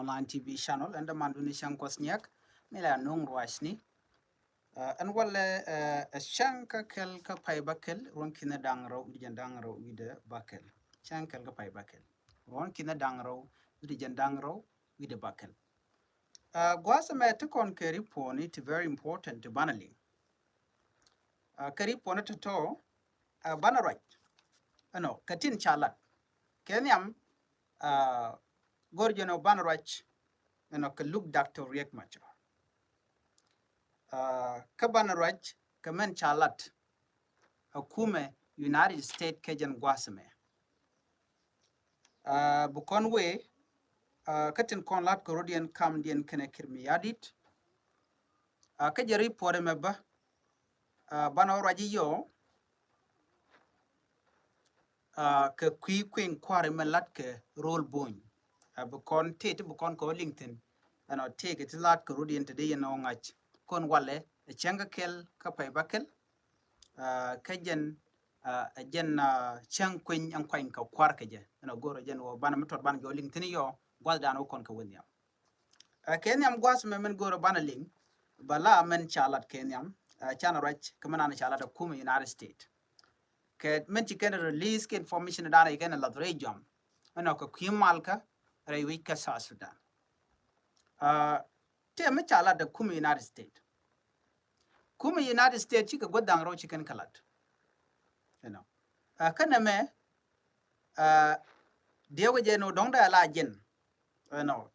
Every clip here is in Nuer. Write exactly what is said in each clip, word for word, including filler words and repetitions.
Online T V channel, ɛn dämandun ni cäŋ Kuɔth Nyak mi la nuŋ ruacni. Ɛn walɛ ɛ cäŋ kä kɛl kä pay bäkɛl, ruɔ̱n ki̱n da̱ŋ rɛw wi̱cdɛ jɛn da̱ŋ rɛw wi̱cdɛ bäkɛl. Cäŋ kɛl kä pay bäkɛl, ruɔ̱n ki̱n da̱ŋ rɛw wi̱cdɛ jɛn da̱ŋ rɛw wi̱cdɛ bäkɛl. Gua̱a̱th ɛmɛ ti kɔn kɛ ripuɔni ti very important ti banɛ liŋ. Kɛ ripuɔni tɔ̱tɔ̱, banɛ ruac ɛnɔ kɛ tin ca lat kɛ nhiam. Go̱r jɛn ɔ banɛ ruac ɛnɔ kɛ luk Doctor Riek Machar. Kä banɛ ruac kɛ mɛn ca lat ɛ kumɛ United States kɛ jɛn gua̱a̱th ɛmɛ. Bi kɔn wee kä tin kɔn lat kɛ rɔ̱diɛn kamdiɛn kɛnɛ Kiir Mayardit. Kä jɛ ripuɔt ɛmɛ bä banɛ wä ruac i̱ yɔ kɛ kui̱ kui̱ny kua̱r ɛmɛ lat kɛ ro̱l buny. Bi kɔn tëë ti bi kɔn kɛ wä liŋ thi̱n ɛnɔ tëë kɛ ti lat kɛ rɔ̱diɛn te dee yɛn ɔ ŋa̱c kɔn walɛ ɛ cäŋ kä kɛl kä pay bäkɛl. Kä jɛn ɛ jɛn cäŋ kui̱ny ɛn kuany kɛ kua̱r kɛ jɛ ɛnɔ go̱rɛ jɛn wä banɛ mi tɔt banɛ jɔɔc liŋ thi̱n yɔ gua̱thdan wä kɔn kɛ wä nhiam. Kɛ nhiam gua̱a̱th mɛ mɛn go̱rɛ banɛ liŋ bala mɛn ca lat kɛ nhiam. Canɛ ruac kɛ mɛn an ca lat ɛ kumɛ United States kɛ mɛn ci kɛn release kɛ information dan ci kɛn lath rɛy jɔam ɛnɔ kɛ kui̱ malkä rɛy wi̱c kä South Sudan. Tëë mi ca lat ɛ kumɛ United States. Kumɛ United States cikɛ gua̱th da̱ŋ rɛw ci kɛn kɛ lat. Ɛnɔ kä nɛmɛ diɛwä jɛ ni wä dɔ̱ŋ dee la jɛn. Ɛnɔ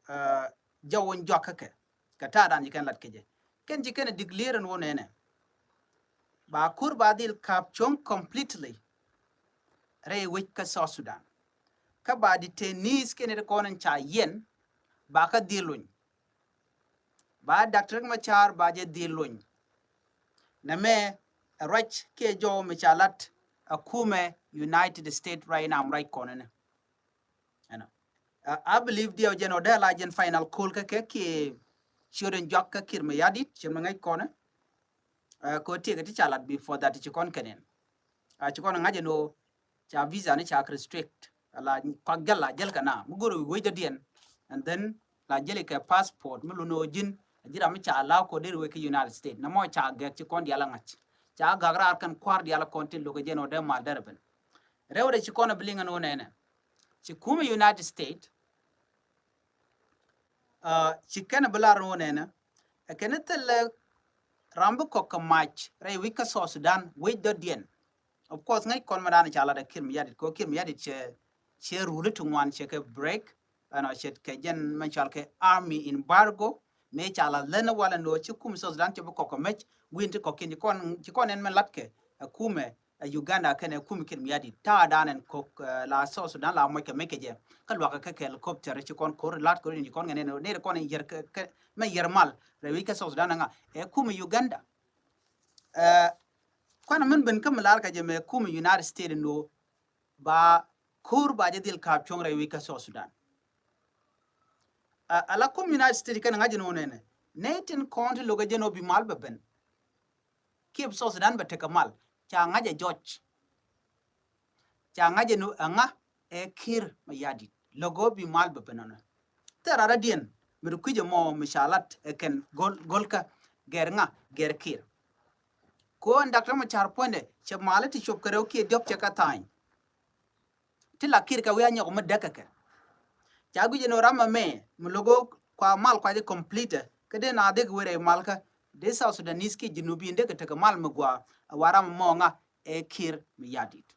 jɛ wä juak kä kɛ kɛ ta̱a̱ dan ci kɛn lat kɛ jɛ kɛn ci kɛn ɛ declare ni wä nɛnɛ ba kur ba dhil kap cuɔ̱ŋ completely rɛy wi̱c kä South Sudan. Kä ba detainees kɛn ri kɔn in ca yɛn ba kä dhil luny. Ba Doctor Riek Machar ba jɛ dhil luny. Nɛmɛ ɛ ruac kiɛ jɔw mi ca lat ɛ kumɛ United States right now ruac kɔn ɛnɛ. Ɛnɔ I believe diɛw jɛn ɔ dee la jɛn final call kä kɛ kiɛ ciöt in juak kä Kiir Mayardit ciöt mi ŋäc kɔn ɛ. Kɛ ɔ tiɛkɛ ti ca lat before that ci kɔn kɛn in ci kɔn ŋa̱c ɛn ɣöö ca visa ni ca restrict. Ala kɔak jäl la jäl kɛ na mi go̱r wi̱i̱ wec dɔ̱diɛn. And then la jäl kɛ passport mi lun ɣöö ji̱n a ji̱ ram mi ca la kɔ der wek kɛ United States na mɔ ca gɛk ci kɔn dial a ŋa̱c ca gak raar kɛn kua̱r dial a kɔn tin lo̱k kɛ jɛn ɣöö dee mal derɛ ben. Rɛw dee ci kɔn a bi liŋ ɛn ɣöö nɛnɛ ci kumɛ United States. Ci kɛn a bi lar ɛn ɣöö nɛnɛ ɛ kɛn thilɛ ram bi kɔk kɛ mac rɛy wi̱c kä South Sudan wec dɔ̱diɛn. Of course ŋäc kɔn mɛ dan ca lat ɛ Kiir Mayardit kɛ ɣöö Kiir Mayardit cɛ cɛ ruli ti ŋuan cɛ kɛ break. Ɛnɔ cɛ kɛ jɛn mɛ cɔal kɛ army embargo. Mëë ca la län walɛ ni ɣöö ci kumɛ South Sudan cɛ bi kɔk kɛ mec wi̱i̱n ti kɔkiɛn ci kɔn ci kɔn ɛn mɛ lat kɛ ɛ kumɛ ɛ Uganda kɛnɛ kumɛ Kiir Mayardit ta̱a̱ dan ɛn kɔk la South Sudan la muɔc kɛ mec kɛ jɛ. Kä luakä kɛ kɛ helicopter ci kɔn ko̱r lat ko̱r in ci kɔn ŋɛ nɛn nɛn kɔn in yɛr kɛ mɛ yɛr mal rɛy wi̱c kä South Sudan ɛŋa ɛ kumɛ Uganda. Kuanɛ min ben kä mi lar kɛ jɛ mɛ kumɛ United States ni ɣöö ba ko̱r ba jɛ dhil ka̱a̱p cuɔ̱ŋ rɛy wi̱c kä South Sudan. Ala kumɛ United States kɛn ŋa̱c ɛn ɣöö nɛnɛ nɛy tin kɔn ti lo̱k ɛ jɛn ɣöö bi mal bɛ ben. Kiɛ bi South Sudan bɛ tekɛ mal ca ŋa̱c ɛ jɔc. Ca ŋa̱c ɛn ɣöö ɛŋa ɛ Kiir Mayardit lo̱k ɣöö bi mal bɛ ben ɔnɔ. Thil rat rɔ̱diɛn mi ri kui̱c ɛmɔ mi ca lat ɛ kɛn go̱l go̱lkä gɛr ŋa gɛr Kiir. Kɛ ɣöö ɛn Doctor Machar puɔ̱nydɛ cɛ mal ti cop kɛ rɛw kiɛ diɔ̱k cɛ kɛ tha̱a̱ny. Ti la Kiir kɛ wi̱i̱ a nyɔk mi däk kɛ kɛ. Ca guic ɛn ɣöö ram ɛmɛ mi lo̱k ɣöö kua mal kua jɛ complete kä dee na dee kɛ wee rɛy malkä dee South Sudanese kiɛ Junubin dee kɛ tekɛ mal mi gɔaa ɛ wa ram ɛmɔ ŋa ɛ Kiir Mayardit.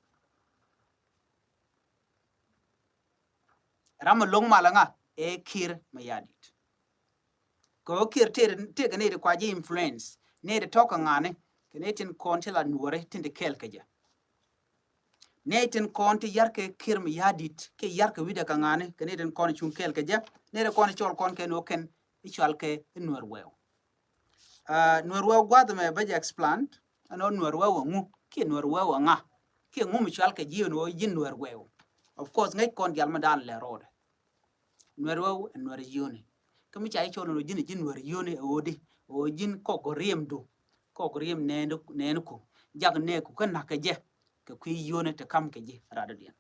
Ram mi lo̱ŋ mal ŋa ɛ Kiir Mayardit. Kɛ ɣöö Kiir tëëkɛ nɛy ti kua ji̱ influence nɛy ti tɔ̱ kɛ ŋa̱ni kɛ nɛy tin kɔn ti la nuɔ̱ɔ̱ri tin ti kɛɛl kɛ jɛ. Nɛy tin kɔn ti yarkɛ Kiir Mayardit kiɛ yarkɛ wi̱cdɛ kɛ ŋa̱ni kɛ nɛy tin kɔn cuŋ kɛɛl kɛ jɛ nɛy ti kɔn cɔl kɔn kɛ ni ɣöö kɛn i̱ cɔal kɛ i̱ Nuɛr Wɛw. Nuɛr Wɛw gua̱th ɛmɛ bä jɛ explain ɛn ɣöö Nuɛr Wɛw ɛŋu kiɛ Nuɛr Wɛw ɛŋa kiɛ ŋu mi cɔal kɛ ji̱ ɛn ɣöö ji̱n Nuɛr Wɛw. Of course ŋäc kɔn dial mi daan lɛ ro̱o̱dɛ. Nuɛr Wɛw ɛ Nuɛr Yio̱o̱ni. Kä mi ca ji̱ cɔl ɛn ɣöö ji̱n ɛ ji̱n Nuɛr Yio̱o̱ni ɛ ɣöö di ɛ ɣöö ji̱n kɔk riɛmdu kɔk riɛm nɛɛni nɛɛni ku jak nɛɛku kä na̱k kɛ jɛ kɛ kui̱ Yio̱o̱ni te ka̱m kɛ ji̱ radɔ̱diɛn.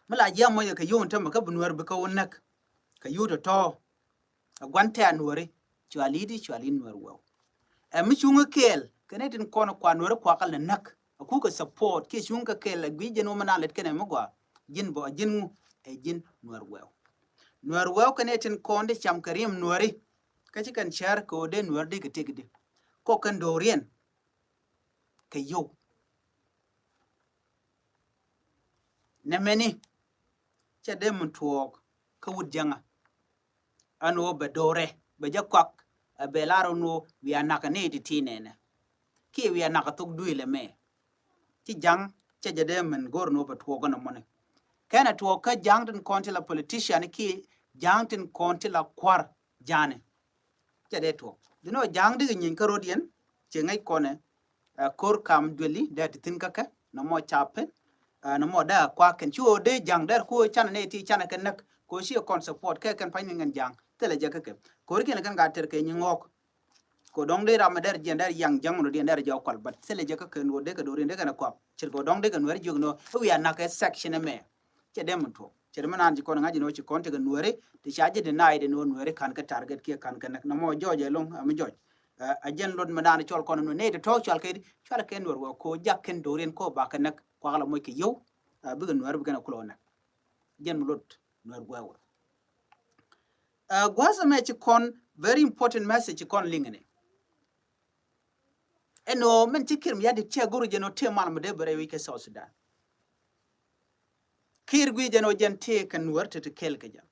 Mi la ji̱ a mɔc kɛ Yio̱o̱ni tämɛ kä bi Nuɛr bi kä wä näk. Kɛ yut tɔ̱tɔ̱ ɛ gua̱n tɛ̈ a nuääri, cua li̱i̱t i̱ cua li̱i̱t nuäär wɛw. Ɛ mi cuŋ kɛɛl kɛn ɛ tin kɔn kua nuääri kuakä lɛ näk. A kukɛ support kiɛ cuŋ kɛ kɛɛl ɛ gui̱c jɛn wä mi naan lɛt kɛn ɛ mi gɔaa. Ji̱n bä ji̱n ŋu? Ɛ ji̱n nuäär wɛw. Nuäär wɛw kɛn ɛ tin kɔn ti cam kɛ riɛm nuääri. Kä ci kɛn cär kɛ ɣöö dee nuäär dee kɛ tëkdi. Kɔ kɛn do̱riɛn kɛ yio̱w. Nɛmɛni cɛ dee min tuɔɔk kä wut jäŋä. Ɛn ɣöö bɛ do̱rɛ bɛ jɛ kɔak ɛ bɛ lar ɛn ɣöö wiaa nakä ni ti ti nɛnɛ. Kiɛ wiaa nakä thok duëël ɛmɛ. Ci ja̱ŋ cɛ jɛ dee min go̱r ɛn ɣöö bɛ tuɔɔk ɛn ɛmɔni. Kɛn ɛ tuɔɔk kä ja̱ŋ tin kɔn ti la politician kiɛ ja̱ŋ tin kɔn ti la kua̱r ja̱ni. Cɛ dee tuɔɔk. Dhinɔ ja̱a̱ŋ dikɛ nyieny kä ro̱diɛn. Cɛ ŋäc kɔnɛ, ɛ, ko̱r kam dueli dee ti thi̱n kä kɛ nɔmɔ ca pen. Ɛ, nɔmɔ dee a kuak kɛn ci ɣöö dee ja̱a̱ŋ dee ku ɣöö canɛ nɛy ti canɛ kɛ näk. Kɛ ɣöö ci ɛ kɔn support kɛ kɛn pa̱ny ni ŋɛn ja̱a̱ŋ thilɛ jɛ kä kɛ. Ko̱r kiɛn kɛn ka tɛr kɛ nyi ŋɔɔk. Kɛ ɣöö dɔ̱ŋ dee ram mi dee jiɛn dee yaŋ ja̱a̱ŋ ro̱diɛn dee jɛ kual, but thilɛ jɛ kä kɛn ɣöö dee kɛ do̱riɛn dee kɛn a kuak. Cir kɛ ɣöö dɔ̱ŋ dee kɛ nuɛr jiök ni ɣöö wiaa nakä section ɛmɛ. Cɛ dee min tuɔɔk. Cɛ dee mi naan ci kɔn ŋa̱c ni ɣöö ci kɔn tekɛ nuääri ti ca ji̱ deny ni ɣöö nuääri ka̱n kɛ target kiɛ ka̱n kɛ näk. Nɔmɔ jɔɔc ɛlɔ̱ŋ, ɛ mi jɔɔc. Ɛ, ɛ jɛn luɔt mi naan cɔl kɔn nuääri nɛy tɔ̱tɔ̱ cɔal kɛ di, cɔal kɛ nuäär wɛw kɛ ɣöö jak kɛn do̱riɛn kɛ ɣöö ba kɛ näk kuakä la moc kɛ yio̱w, ɛ, bikɛ nuääri bikɛn a kulɛ wä näk. Jɛn mi luɔt nuäär wɛw. Ɛ, gua̱a̱th ɛmɛ ci kɔn very important message ci kɔn liŋ ni. Ɛn ɣöö min ci Kiir Mayardit cɛ go̱r jɛn ɣöö tëë mal mi dee bɛ rɛy wi̱c kɛ South Sudan. Kiir guic jɛn ɣöö jɛn tëë kɛ nuäär ti ti kɛɛl kɛ jɛ.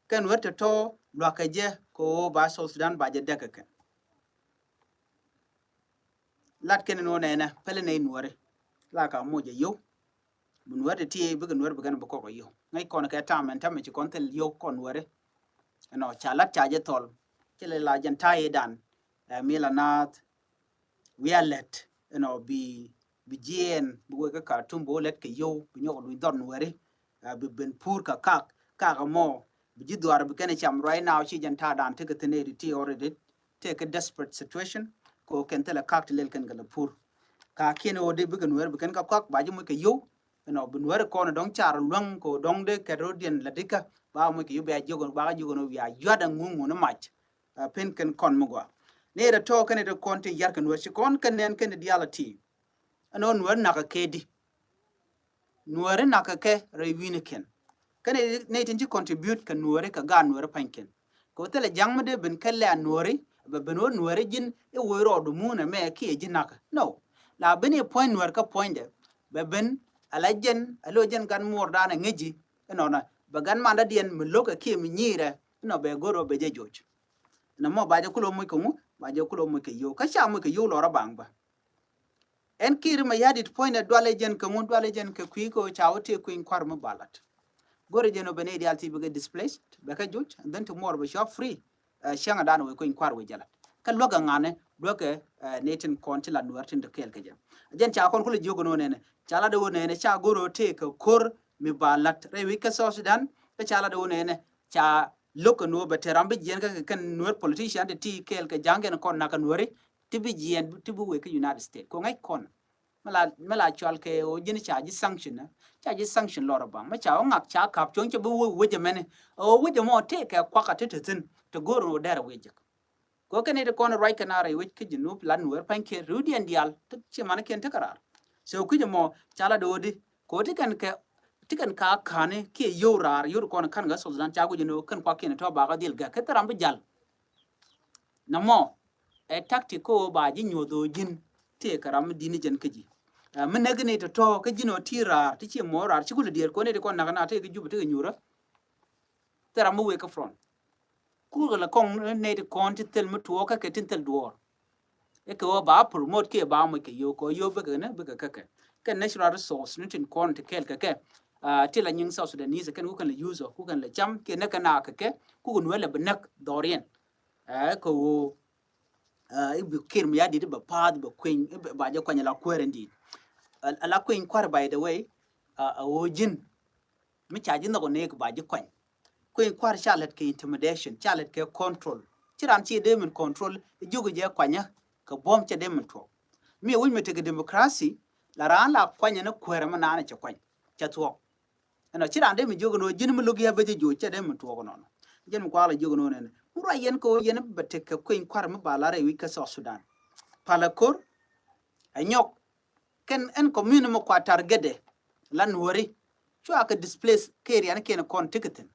Kɛ nuäär tɔ̱tɔ̱ lua̱kɛ jɛ kɛ ɣöö ba South Sudan ba jɛ däk kɛ kɛn. Lat kɛn ni ɣöö nɛnɛ pɛlɛ nɛy nuääri. La ka moc jɛ yio̱w. Bi nuäär ti ti bikɛ nuäär bikɛn bi kɔk a yio̱w. Ŋäc kɔn kɛ tam ɛn tämɛ ci kɔn thil yio̱w kɔn nuääri. Ɛnɔ ca lat ca jɛ thɔl. Ci lɛ la jɛn ta̱yɛ dan. Ɛ mi la naath. Wiaa lät ɛnɔ bi, bi jiɛɛn bi wek kä Khartoum bi wä lät kɛ yio̱w bi nyɔk luny dhɔr nuääri. Ɛ, bi ben pur kɛ kak, kak ɛmɔ bi ji̱ dhuaar bi kɛn cam right now. Ci jɛn ta̱a̱ dan tekɛ thi̱n ɛ ti ti already. Tekɛ desperate situation. Kɛ ɣöö kɛn thilɛ kak ti lɛl kɛn kɛ lɛ pur. Kakiɛn ɣöö dee bikɛ nuäär bi kɛn kɛ kɔak ba ji̱ moc kɛ yio̱w. Ɛnɔ bi nuäär kɔn dɔ̱ŋ car luäŋ kɛ ɣöö dɔ̱ŋ dee kɛt ro̱diɛn la dikä ba moc kɛ yio̱w bia jiök ba jiök ɛn ɣöö bia yuat ɛŋu ŋun mac. Ɛ, pen kɛn kɔn mi gɔaa. Ni ɛ tɔ̱ kɛn ɛ tɔ̱ kɔn ti yar kɛ nuäär ci kɔn kɛn nɛn kɛn diaal a ti. Ɛn ɣöö nuäär nakä kɛ di. Nuääri nakä kɛ rɛy wi̱ni kɛn. Kɛn ɛ nɛy tin ci contribute kɛ nuääri kɛ gaat nuääri pa̱ny kɛn. Kɛ ɣöö thilɛ ja̱ŋ mi dee ben kɛ lɛ a nuääri bɛ ben ɣöö nuääri ji̱n i̱ woc rɔɔdu muunɛ mɛ kiɛ ji̱ nakä. No. La ben i̱ puɔ̱ny nuäär kä puɔ̱nydɛ bɛ ben ala jɛn a lo̱ jɛn gan muɔɔr dan a ŋäci. Inɔnɔ bɛ gan mandadiɛn mi lo̱kɛ kiɛ mi nyiirɛ. Inɔ bɛ go̱r ɣöö bɛ jɛ joc. Nɔmɔ ba jɛ kulɛ moc kɛ ŋu, ba jɛ kulɛ moc kɛ yio̱w. Kä ca moc kɛ yio̱w lɔrä baŋ bä. Ɛn Kiir Mayardit puɔ̱nydɛ dualɛ jɛn kɛ ŋu, dualɛ jɛn kɛ kui̱ kɛ ɣöö ca wä tëë kui̱ny kua̱r mi ba lat. Go̱rɛ jɛn ɣöö bɛ nɛy diaal ti bikɛ displaced bɛ kɛ joc, and then tomorrow bɛ cua free. Ɛ, cäŋɛ dan wee kui̱ny kua̱r wee jɛ lat. Kä luäkɛ ŋa̱nɛ, luäkɛ, ɛ, nɛy tin kɔn ti lat nuäär tin te kɛɛl kɛ jɛ. Jɛn ca kɔn kulɛ jiök ɛn ɣöö nɛnɛ ca lat ɣöö nɛnɛ ca go̱r ɣöö tëë kɛ ko̱r mi ba lat rɛy wi̱c kä South Sudan. Kä ca lat ɣöö nɛnɛ ca lo̱k kɛ nuɔ̱ɔ̱r bɛ te ram bi jiɛn kä kɛ kɛn nuäär politician ti ti kɛɛl kɛ ja̱ŋ kɛn kɔn nakä nuääri ti bi jiɛn ti bi wek kä United States. Kɛ ŋäc kɔn mi la, mi la cual kɛ ɣöö ji̱n ca ji̱ sanction. Ca ji̱ sanction lɔr a baŋ mi ca ɣä ŋak ca ka̱p cuɔ̱ŋ cɛ bi wec wec ɛmɛni. Ɣöö wec ɛmɔ tëë kɛ kuakä ti te thi̱n te go̱o̱r ɣöö dɛr a wec jek. Kɛ ɣöö kɛn i̱ ti kɔn ruac kɛn a rɛy wec kä Junub la nuäär pa̱nykiɛn ri̱wdiɛn diaal ti ci manikiɛn tekɛ raar. So kui̱c ɛmɔ ca la do̱o̱di kɛ ɣöö ti kɛn kɛ ti kɛn ka ka̱ni kiɛ yio̱w raar yio̱w ti kɔn ka̱n kɛ South Sudan ca guic ɛn ɣöö kɛn kuakiɛn tɔ̱ bakä dhil gɛk kä thil ram bi jal. Nɔmɔ ɛ tactic kä ɣöö ba ji̱ nyuɔ̱th ɣöö ji̱n tëë kɛ ram mi di̱t ni jɛn kä ji̱. Ɛ, mi näk ni tɔ̱tɔ̱ kä ji̱n ɣöö ti raar ti ci mɔ raar ci kulɛ diɛɛr kɔn ni ti kɔn nakä na tëë kä Jubɛ tëë kɛ nyuurä. Thil ram mi wëë kä front. Kukɛ la kɔŋ nɛy ti kɔn ti thil mi tuɔɔk kä kɛ tin thil duɔɔr. I̱ kɛ ɣöö ba promote kiɛ ba moc kɛ yio̱w kɛ ɣöö yio̱w bikɛ ni bikɛ kä kɛ. Kɛ natural resource ni tin kɔn ti kɛɛl kɛ kɛ. Ah, ti la nyiŋ South Sudanese kɛn kukɛn la use kukɛn la cam kiɛ näk kɛ na kɛ kɛ kukɛ nuɛ la bi näk dhɔriɛn. Ɛ, kɛ ɣöö, ah, i̱ bi Kiir Mayardit i̱ bɛ pa̱a̱th bɛ kueny i̱ bɛ ba jɛ kuany ala kuäär in di̱i̱t. Ala kueny kua̱r, by the way, ah, a ɣöö ji̱n mi ca ji̱ nhɔk ɔ nɛɛk ba ji̱ kuany. Kueny kua̱r ca lät kɛ intimidation, ca lät kɛ control. Ci ran ci dee min control i̱ jiök jɛ kuanyä kɛ buɔ̱m cɛ dee min tuɔɔk. Mi wi̱c mi tekɛ democracy la raan la kuanyä ni kuäärä mi naan cɛ kuany cɛ thuɔɔk. Ɛnɔ ci raan dee mi jiök ɛn ɣöö ji̱n mi lo̱k yɛ bä jɛ joc cɛ dee mi tuɔɔk ɛnɔnɔ. Ji̱n mi kualɛ jiök ɛn ɣöö nɛnɛ mi ruac yɛn kɛ ɣöö yɛn bɛ tek kɛ kueny kua̱r mi ba la̱r ɛ wi̱c kä South Sudan. Palä ko̱r ɛ nyɔk kɛn ɛn community mi kua targetdɛ la Nuääri cua kɛ displace kɛ rianikiɛn kɔn ti kɛ thi̱n.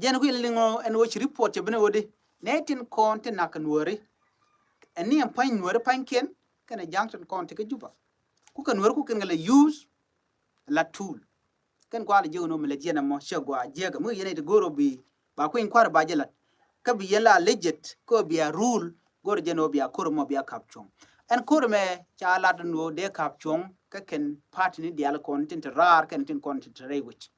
Jɛn kui̱ liŋ ɣöö ɛn ɣöö ci report cɛ ben ɣöö di nɛy tin kɔn ti nak kɛ Nuääri. Ɛn ni ɛn pa̱ny Nuääri pa̱nykiɛn kɛnɛ ja̱ŋ tin kɔn ti kä Juba. Ku kɛ Nuääri ku kɛn kɛ lɛ use la tool. Kɛn kualɛ jiök ɛn ɣöö mi lɛ jiɛn ɛmɔ cɛ gɔaa jiäkä mi yɛn iti go̱o̱r ɣöö bi ba kueny kua̱r ba jɛ la̱t. Kä bi yɛn la legit kä bi a rule go̱o̱r jɛn ɣöö bi a ko̱r ɛmɔ bi a ka̱p cuɔ̱ŋ. Ɛn ko̱r ɛmɛ ca lat ɛn ɣöö dee ka̱p cuɔ̱ŋ kä kɛn party ni diaal kɔn tin te raar kɛn tin kɔn tin te rɛy wec.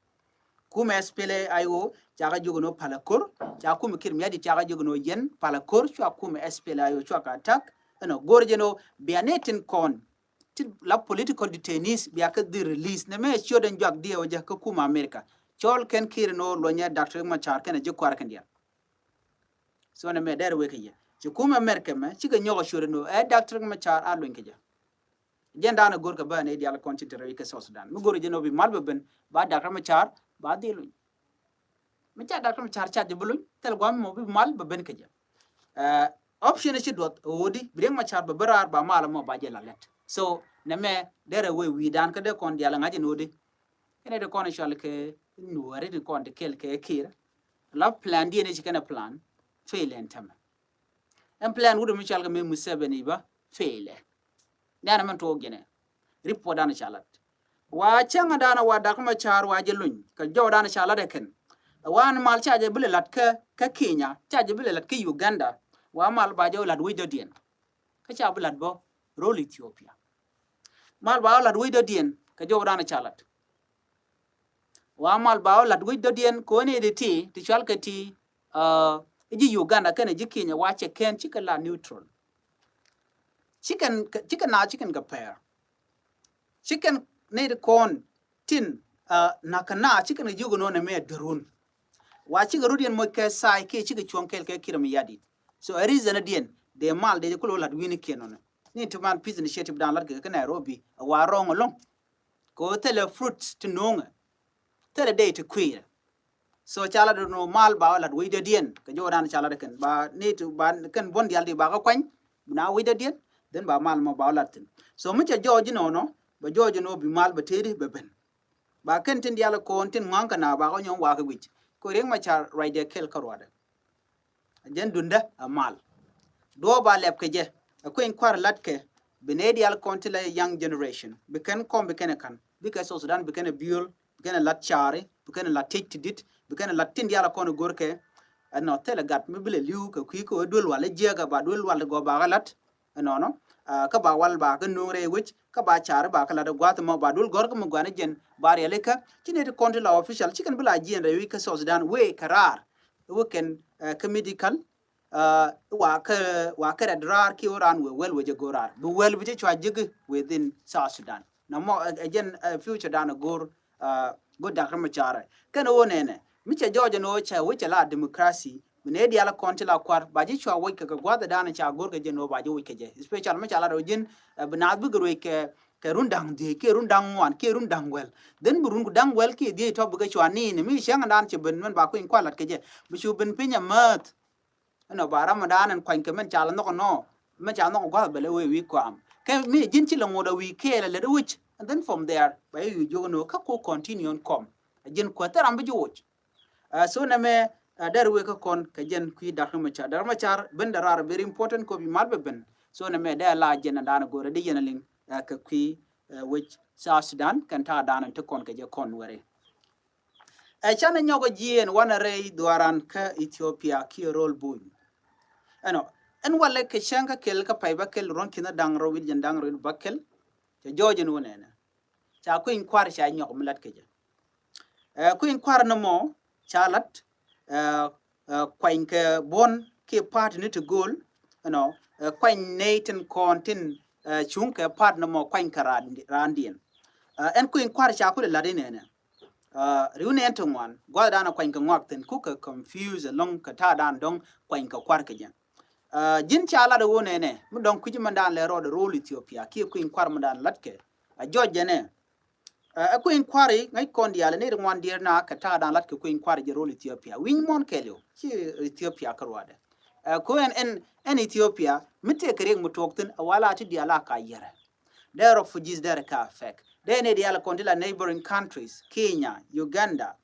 Kumɛ S P L A I O ca kɛ jiök ɛn ɣöö palä ko̱r ca kumɛ Kiir Mayardit ca kɛ jiök ɛn ɣöö yɛn palä ko̱r cua kumɛ S P L A I O cua kɛ attack. Ɛnɔ go̱o̱r jɛn ɣöö bia nɛy tin kɔn ti la political detainees bia kɛ dhil release nɛ mɛ ciöt ɛn juak diɛ wä jɛ kä kumɛ America. Cɔl kɛn Kiir ɛn ɣöö luɔnyɛ Doctor Riek Machar kɛnɛ ji̱ kua̱r kɛn diaal. So nɛ mɛ dɛr wek kɛ yɛ ci kumɛ America mɛ cikɛ nyɔk ɛ ciöt ɛn ɣöö ɛ Doctor Riek Machar a luny kɛ jɛ. Jɛn daanɛ go̱r kɛ bä nɛy diaal kɔn tin te rɛy kɛ South Sudan mi go̱r jɛn ɣöö bi mal bɛ ben ba Doctor Machar ba dhil luny. Mi ca Doctor Machar ca jɛ bi luny thil guam mɔ bi mal bɛ ben kɛ jɛ. Option ci duɔth ɣöö di bi Riek Machar bɛ ben raar ba mal mɔ ba jɛ la lɛt. So nɛ mɛ derɛ wee wi̱i̱dan kä dee kɔn diaal ŋa̱c ɛn ɣöö di kɛnɛ di kɔn cual kɛ Nuääri di kɔn ti kɛl kɛ Kiir. La plan diɛn ci kɛnɛ plan fail ɛn tämɛ. Ɛn plan wut mi cual kɛ mɛ Museveni bä fail ɛ. Nɛnɛ mɛn tuɔɔk jɛnɛ report dan ca lat. Wa cäŋ dan wa Doctor Machar wa jɛ luny kɛ jɔw dan ca lat ɛ kɛn. Wa ni mal ca jɛ bi lɛ lat kä kä Kenya ca jɛ bi lɛ lat kä Uganda. Wa mal ba jɛ lat wec dɔ̱diɛn kä ca bi lat bä rol Ethiopia. Mal ba lat wec dɔ̱diɛn kɛ jɔw dan ca lat. Wa mal ba lat wec dɔ̱diɛn kɔn i̱ di ti ti cual kɛ ti i̱ ji̱ Uganda kɛnɛ ji̱ Kenya wa cɛ kɛn cikɛ la neutral. Cikɛn cikɛ na cikɛn kɛ pɛr. Cikɛn ni di kɔn tin na kɛ na cikɛn kɛ ji̱ kɛ nɔn ɛmɛ därun. Wa cikɛ rut yɛn moc kɛ sai kiɛ cikɛ cuɔ̱ŋ kɛl kɛ Kiir Mayardit. So a reason diɛn dee mal dee kulɛ lat wi̱ni kiɛn nɔnɛ ni ti man peace initiative dan lat kɛ kɛ Nairobi a wa rɔŋ alɔŋ. Kɛ ɣöö thilɛ fruit ti no̱o̱ŋɛ thilɛ dee ti kui̱rɛ. So ca lat dee no̱o̱ŋ mal ba lat wec dee diɛn kɛ jɔwdan ca lat dee kɛn ba ni ti ba kɛn buɔ̱n diaal ti ba kä kuany bi na wec dee diɛn. Then ba mal mɔ ba lat thin. So mi cɛ jɔɔc inɔnɔ bɛ jɔɔc inɔ bi mal bɛ tëëdi bɛ ben. Ba kɛn tin diaal kɔn tin ŋɔ̱a̱ŋ kɛ na ba kɛ nyɔ̱ŋ wakä wi̱c kɛ Riek Machar ruacdɛ kɛl kä ruacdɛ. Jɛn dundä a mal. Duɔɔp a lɛp kɛ jɛ a kueny kua̱r latkɛ bi nɛy diaal kɔn ti la young generation bi kɛn kɔm bi kɛn ɛ ka̱n bikɛ South Sudan bi kɛn ɛ build bi kɛn ɛ lat caari bi kɛn ɛ lat tiec ti dit bi kɛn ɛ lat tin diaal kɔn ɛ go̱rkɛ. Ɛnɔ thilɛ gat mi bi lɛ li̱w kɛ kui̱ kɛ ɣöö duel wal ɛ jiɛɛk ɛ ba duel wal ɛ gɔɔ ba kɛ lat. Ɛnɔnɔ kä ba wal ba kä nuŋ rɛy wec kä ba car ba kä lat gua̱th mɔ ba dul gɔ̱r kä mi gua̱n jɛn ba rialikä. Ci nɛy ti kɔn ti la official ci kɛn bi la jiɛn rɛy wec kä South Sudan wee kɛ raar. Wee kɛn kä medical wa kä wa kä rɛt raar ki wä raan wee wɛl wecɛ go̱r raar bi wɛl bi ci cua ji̱ki within South Sudan. Na mɔ ɛ jɛn future dan go̱r go̱r dak kä mi carɛ kɛn wä nɛnɛ mi cɛ jɔɔc ɛn wä cɛ wä cɛ la democracy. Mi nɛ diaal kɔn ti la kuar ba ji̱ cua woc kɛ kɛ gua̱th dan ca go̱r kɛ jɛ nɔ ba ji̱ woc kɛ jɛ especially mi ca la rɔ ji̱n bi naath bikɛ ruec kɛ kɛ run da̱ŋ dhiec kiɛ run da̱ŋ ŋuan kiɛ run da̱ŋ wɛl. Then bi run ku da̱ŋ wɛl kiɛ dhiec tɔ bikɛ cua ni̱i̱n mi cäŋ dan cɛ ben mɛn ba kui̱ny kualat kɛ jɛ bi cu ben piny a määth. Ɛnɔ ba ram dan ɛn kuany kɛ mɛn ca la nhɔk nɔ mɛn ca nhɔk gua̱th bɛ lɛ wee wi̱i̱ kuam kɛ mi ji̱n ci la ŋot a wi̱i̱ kɛɛl a lät a wi̱c. And then from there ba yɛ wi̱i̱ jiök nɔ kä ku continue ɛn kɔm a ji̱n kuäth thil ram bi ji̱ woc. So nɛmɛ dɛr wek kä kɔn kɛ jɛn kui̱ Dak Macar. Dak Macar ben dɛ raar very important kop i̱ mal bɛ ben. So nɛmɛ dɛ la jɛn dan go̱rɛ di yɛn liŋ kɛ kui̱ wec South Sudan kɛn ta̱a̱ dan ti kɔn kɛ jɛ kɔn wɛrɛ. Ɛ canɛ nyɔk jiɛn wanɛ rɛy dhuaran kä Ethiopia kiɛ rol buny. Ɛnɔ ɛn walɛ kɛ cäŋ kä kɛl kä pay bä kɛl ruɔ̱n kinä da̱ŋ rɔ wi̱l jɛn da̱ŋ rɔ wi̱l bä kɛl. Cɛ jɔɔc ɛn wä nɛnɛ ca kui̱ny kua̱r ca nyɔk mi lat kɛ jɛ. Ɛ kui̱ny kua̱r ni mɔ ca lat ɛ kuany kɛ buɔ̱n kiɛ pa̱a̱t ni ti go̱o̱l. Ɛnɔ ɛ kuany nɛy tin kɔn tin cuŋ kɛ pa̱a̱t ni mɔ kuany kɛ raandiɛn. Ɛn kui̱ny kua̱r ca kulɛ lat inɛnɛ riw nɛn ti ŋuan gua̱thdan ɛ kuany kɛ ŋɔak thi̱n kukɛ confuse ɛlɔ̱ŋ kɛ ta̱a̱dan dɔ̱ŋ kuany kɛ kua̱r kɛ jɛ. Ji̱n ca lat ɛ wä nɛnɛ mi dɔ̱ŋ kui̱c mɛndan lɛ rɔɔdɛ rol Ethiopia kiɛ kui̱ny kua̱r mɛndan latkɛ a jɔc jɛnɛ. Ɛ kueny kuari ŋäc kɔn diaal ni ri ŋuan dier na kɛ ta̱a̱ dan lat kɛ kueny kuari jɛ rol Ethiopia. Wi̱ny muɔn kɛɛliw ci Ethiopia kä ruadɛ. Ɛ ko ɛn ɛn ɛn Ethiopia mi tëë kɛ riek mi tuɔk thin ɛ wala ti diaal a ka yɛrɛ. Dee refugees dee rɛ ka affect. Dee ni diaal kɔn ti la neighboring countries, Kenya, Uganda,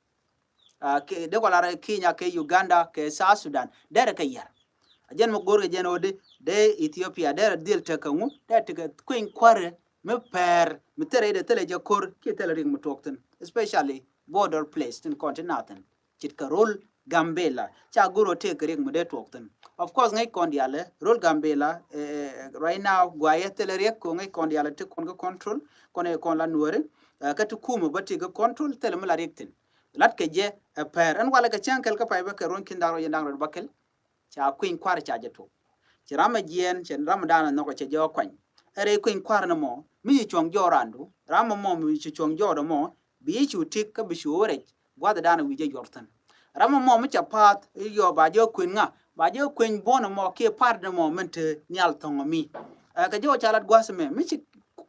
kɛ dee kɔ lar Kenya kɛ Uganda kɛ South Sudan dee rɛ kɛ yɛr. A jɛn mi go̱r kɛ jɛn odi dee Ethiopia dee rɛ dhil tek kɛ ŋu dee tek kɛ kueny kuarɛ mi pɛɛr mi thilɛ idɛ thilɛ jɛ ko̱r kiɛ thilɛ rik mi tuɔk thin, especially border place tin kɔn ti nathin. Cit kɛ rol Gambela ca go̱r ɔ tek kɛ rik mi dee tuɔk thin. Of course ŋäc kɔn dialɛ rol Gambela right now guayɛ thilɛ riek ko ŋäc kɔn dialɛ ti kɔn kɛ control kɔn ɛ kɔn la nuɔri. Kä ti kumɛ bä ti kɛ control thilɛ mi la riek thin. Lat kɛ jɛ ɛ pɛr ɛn walɛ kɛ cäŋ kɛl kä pay bä kɛ ruɔ̱n kin da̱ŋ rɔ yɛn da̱ŋ rɔ bä kɛl. Ca kueny kuar ca jɛ tok. Ci ram ɛ jiɛɛn cɛ ram ɛ da̱a̱n ɛ nhɔk ɛ cɛ jɛ ɔ kuany. Ɛ rɛy kueny kuar ni mɔ mi ci cuɔ̱ŋ jɔɔk randu ram ɛ mɔ mi ci cuɔ̱ŋ jɔɔk dɛ mɔ bi ci cu tik kä bi cu wä rɛc gua̱th ɛ da̱a̱n ɛ wi̱c jɛ yuɔr thin. Ram ɛ mɔ mi ca path i̱ yɔ ba jɛ ɔ kueny ŋa ba jɛ ɔ kueny buɔ̱n ɛ mɔ kiɛ pa̱r ni mɔ min te nhial thɔ̱ŋ ɛ mi. Ɛ kɛ jɛ ɔ ca lat gua̱th ɛ mɛ mi ci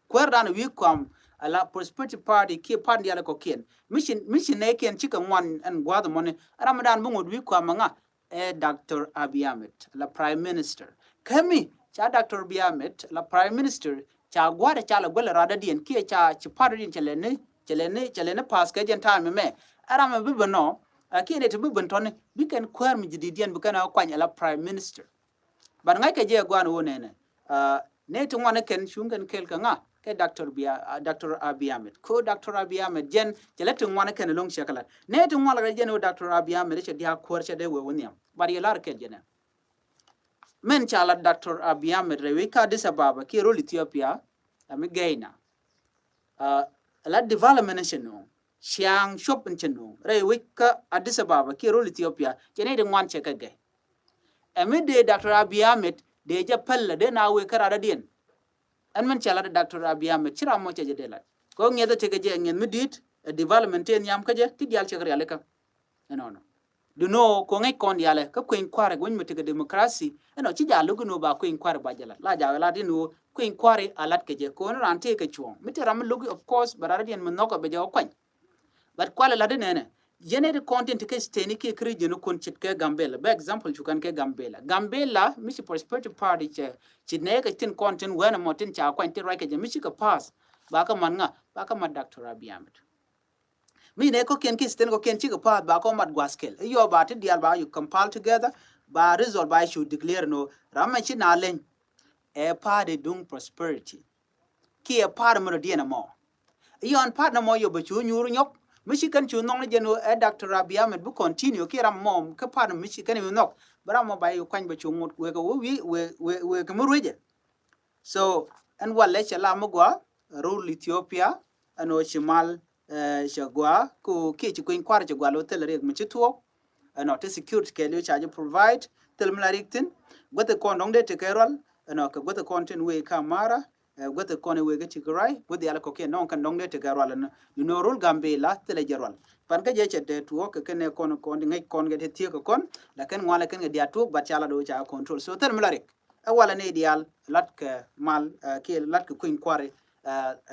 kuɛr da̱a̱n ɛ wi̱i̱ kuam ɛ la Prosperity Party kiɛ pa̱r diaal ɛ kɔ̱kiɛn. Mi ci mi ci nɛy kiɛn cikɛ ŋuan ɛn gua̱a̱th ɛmɔni ram dan bi ŋot wi̱i̱ kuam ɛŋa ɛ Doctor Abiy Ahmed la Prime Minister. Kemi ca Doctor Abiy Ahmed la Prime Minister ca gua̱a̱th ɛ ca la guɛl ɛ radä diɛn kiɛ ca ci pa̱t diɛn cɛ lɛni cɛ lɛni cɛ lɛni pass kɛ jɛn time mɛ. Ɛ ram ɛ bi ben nɔ ɛ kiɛ nɛy ti bi ben tɔni bi kɛn kuäär mi ji̱ di̱t diɛn bi kɛn ɛ kuany ɛ la Prime Minister. But ŋa̱ckɛ jɛ gua̱n wä nɛnɛ nɛ ti ŋuan kɛn cuŋ kɛn kɛl kɛ ŋa kɛ Doctor Abiy Ahmed ko Doctor Abiy Ahmed jɛn cɛ lɛ ti ŋuan kɛn loŋ cɛ kɛ lat nɛ ti ŋuan kɛ jɛn wä Doctor Abiy Ahmed cɛ dia̱a̱ kuäär cɛ dee wee wä nhiam. But yɛ lar kɛl jɛnɛ mɛn ca lat Doctor Abiy Ahmed rɛy wec kä Addis Ababa kiɛ rol Ethiopia. Ami gɛy na la development cɛ no̱o̱ŋ ciaŋ cuɔp in cɛ no̱o̱ŋ rɛy wec kä Addis Ababa kiɛ rol Ethiopia cɛ nɛ ti ŋuan cɛ kɛ gɛ. Ɛ mi dee Doctor Abiy Ahmed dee jɛ päl la dee na wee kä radä diɛn. Ɛn min cɛ lat Doctor Abiy Ahmed ci ram mɔ cɛ jɛ dee lat kɛ ɣöö ŋiɛth ɛ tekɛ jɛ ŋiɛth mi di̱i̱t ɛ development tëë nhiam kä jɛ ti diaal cɛ kɛ rialikä. Ɛnɔnɔ dunɔ ko ŋäc kɔn dialɛ kä kueny kua̱ri guny mi tekɛ democracy. Ɛnɔ ci jaal lo̱k inɔ ba kueny kua̱ri ba jɛ lat la jaal lat inɔ kueny kua̱ri a lat kɛ jɛ ko ni raan tëë kɛ cuɔ̱ɔ̱ŋ mi tëë ram mi lo̱k of course bɛ radä diɛn mi nhɔk ɛ bɛ jɛ wä kuany. But kualɛ lat inɛnɛ yɛn ɛ ti kɔn tin ti kɛ state ni kiɛ kɛ region kun cit kɛ Gambela bɛ example cukan kɛ Gambela Gambela mi ci Prosperity Party cɛ cit nɛ kɛ tin kɔn tin wɛn ɛmɔ tin ca kuany tin ruac kɛ jɛ mi ci kɛ pass. Ba kɛ man ŋa ba kɛ mat Doctor Abiy Ahmed. Mi nɛ kɔkiɛn ki state kɔkiɛn cikɛ pass ba kɔ mat gua̱th kɛl iyɔ ba ti dial ba you compile together ba result ba cu declare no ram mɛ ci na leny. Ɛ party duŋ Prosperity kiɛ pa̱a̱t mɛ rɔ diɛn ɛmɔ. Iɔn pa̱a̱t nɔmɔ yɔ bɛ cu nyuur nyɔk mi ci kɛn cu nhɔk ni jɛn ɛ Doctor Abiy Ahmed bi continue kiɛ ram mɔ kä pa̱a̱t mi ci kɛn iwi nhɔk bɛ ram mɔ ba iwi kuany bɛ cu ŋot wekɛ wek wek wek mi ruecɛ. So ɛn walɛ cɛ la mi gua rul Ethiopia ɛn ɔ ci mal cɛ gua ko kiɛ ci kueny kuar cɛ gua lo thil riɛk mi ci thuɔk. Ɛn ɔ ti security kɛɛliw ca jɛ provide thil mi la riɛk thin guäth kɔn dɔŋ dee tekɛ rual. Ɛn ɔ kɛ guäth kɔn tin wee ka mara guäth kɔn wee kä Tigray guäth yal kɔkiɛn nɔŋ kɛn dɔŋ dee tekɛ rual ɛn ni nɔ rul Gambela thilɛ jɛ rual. Pan kä jɛ cɛ dee tuɔɔk kɛ kɛn kɔn kɔn di ŋäc kɔn kɛ te thiek kɛ kɔn la kɛn ŋuan la kɛn kɛ diaat tuɔɔk bat ca la do ca control so thil mi la riɛk. Ɛ walɛ ni diaal lat kɛ mal kiɛ lat kɛ kueny kuari.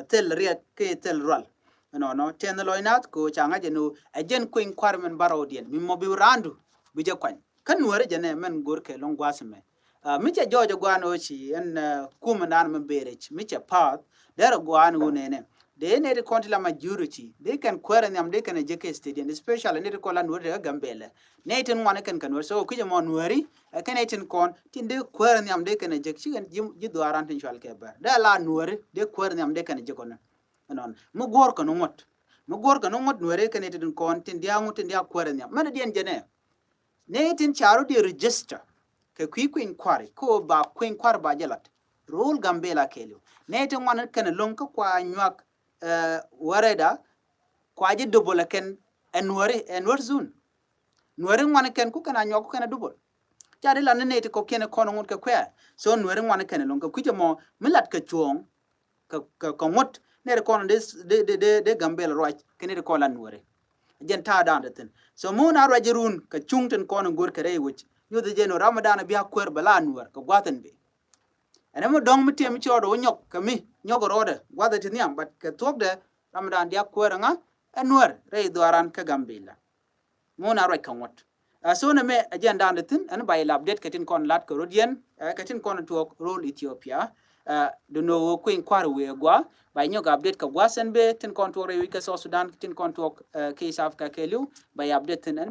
Thil riɛk kiɛ thil rual. Nɔnɔ tɛn lɔc nath ko ca ŋa̱c ɛn ɛ jɛn kueny kuari min barɔw diɛn mi mɔ bi randu bi jɛ kuany kä nuäri jɛ nɛ mɛn go̱r kɛ loŋ gua̱a̱th mɛ. Mi cɛ jɔɔc ɛ gua̱a̱n ɣöö ci ɛn kumɛ naan mi berec mi cɛ path derɛ gua̱a̱n ɣöö nɛnɛ. Dee nɛy ti kɔn ti la majority dee kɛn kuäärä nhiam dee kɛn ɛ jek kɛ stadium especially nɛy ti kɔn la nuɔri ti kä Gambɛlɛ. Nɛy tin ŋuan kɛn kɛ nuɔri so kui̱c ɛmɔ nuɔri ɛ kɛn nɛy tin kɔn tin dee kuäärä nhiam dee kɛn ɛ jek ci kɛn ji̱ dhuaaran tin cual kɛ bɛr dee la nuɔri dee kuäärä nhiam dee kɛn ɛ jek kɔn. Ɛnɔn mi guɔ̱ɔ̱r kɛn ŋuɔ̱t mi guɔ̱ɔ̱r kɛn ŋuɔ̱t nuɔri kɛn nɛy tin kɔn tin diaa ŋuɔ̱t tin diaa kuäärä nhiam mɛn diɛn jɛnɛ. Nɛy tin ca rɔ diɛ register kɛ kui̱ kueny kuari ko ba kueny kuari ba jɛ lat. Rul Gambɛla kɛɛliw nɛy tin ŋuan kɛn loŋ kä kua nyuak wärɛda kua jɛ double ɛ kɛn ɛ nuäri ɛ nuäri zun. Nuäri ŋuan kɛn ku kɛn a nyuak ku kɛn a double. Ca di la ni nɛy ti kɔkiɛn kɔn ŋut kɛ kuɛɛr so nuäri ŋuan kɛn loŋ kɛ kui̱c ɛmɔ mi lat kɛ cuɔ̱ɔ̱ŋ. Kɛ kɛ ŋut nɛy ti kɔn dee dee dee Gambɛla ruac kɛ nɛy ti kɔn la nuäri. Jɛn ta̱a̱ da̱a̱n ti thin so mi wun a ruac run kɛ cuŋ tin kɔn go̱r kɛ rɛy wec nyuth jɛn ram mi da̱a̱n bi a kuäär bɛ la nuäär kɛ gua̱th in bi. Ɛn ɛmɛ dɔ̱ŋ mi tiɛm cɔɔdɛ wä nyɔk kɛ mi nyɔk rɔɔdɛ gua̱th in ti nhiam but kɛ thuɔ̱kdɛ. Ram dan diak kuäär ŋa ɛ Nuäär rɛy dhuaran kä Gambila. Mun a ruac kä ŋuɔ̱t. Ɛ so nɛ mɛ ɛ jɛn dan di thi̱n ɛn ba yɛ la update kɛ tin kɔn lat kɛ rot yɛn, ɛ kɛ tin kɔn tuɔɔk rol Ethiopia. Ɛ dunɛ wä kui̱ny kua̱r wëë gua ba yɛ nyɔk update kɛ gua̱a̱th ɛn bee tin kɔn tuɔɔk rɛy wi̱c kɛ South Sudan, tin kɔn tuɔɔk ɛ kɛ East Africa kɛ li̱w ba yɛ update thi̱n ɛn.